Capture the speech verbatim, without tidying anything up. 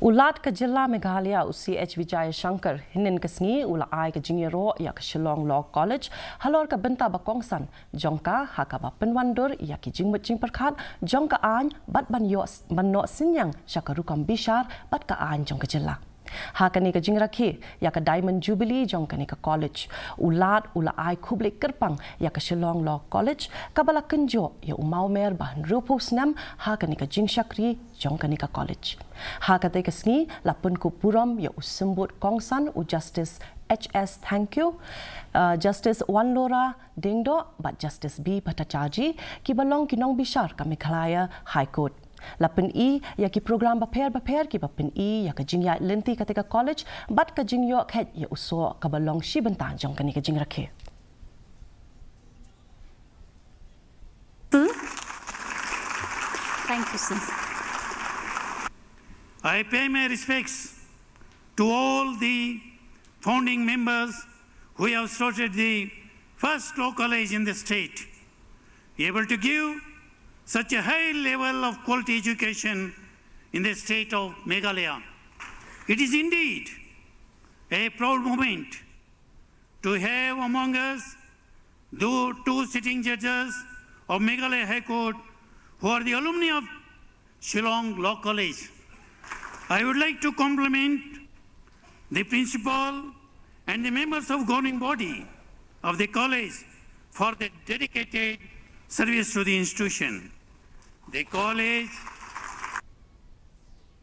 U Lat ka Jylla Meghalaya, u C H Vijayashankar, hynnin ka sngi u la ai ka jingïaroh ïa ka Shillong Law College halor ka bynta ba kongsan jong ka ha kaba pynwandur ïa ki jingmut jingpyrkhat jong ka aiñ bad ban ïoh ban noh synñiang sha ka rukom bishar bad ka aiñ jong ka jylla. Ha kane ka jingrakhe ïa ka Diamond Jubilee jong kane ka college, u Lat u la ai khublei kyrpang ïa ka Shillong Law College kaba la kynjoh ïa u mawmer ba hynriewphew snem ha kane ka jingshakri jong kane ka college. Ha katei ka sngi la pynkup burom ïa u symbud kongsan, u Justice H S Thangkhiew, uh, Justice Wanlora Diengdoh bad Justice B Bhattacharjee, kiba long ki nongbishar ka Meghalaya High Court. La pyni ïa ki program bapher bapher kiba pyni ïa ka jingïaid lynti katei ka college bad ka jingïoh kheit ïa u soh kaba long shi bynta jong kane ka jingrakhe. Hmm? Thank you, sir. I pay my respects to all the founding members who have started the first law college in the state, able to give such a high level of quality education in the state of Meghalaya. It is indeed a proud moment to have among us the two sitting judges of Meghalaya High Court who are the alumni of Shillong Law College. I would like to compliment the principal and the members of governing body of the college for their dedicated service to the institution. The college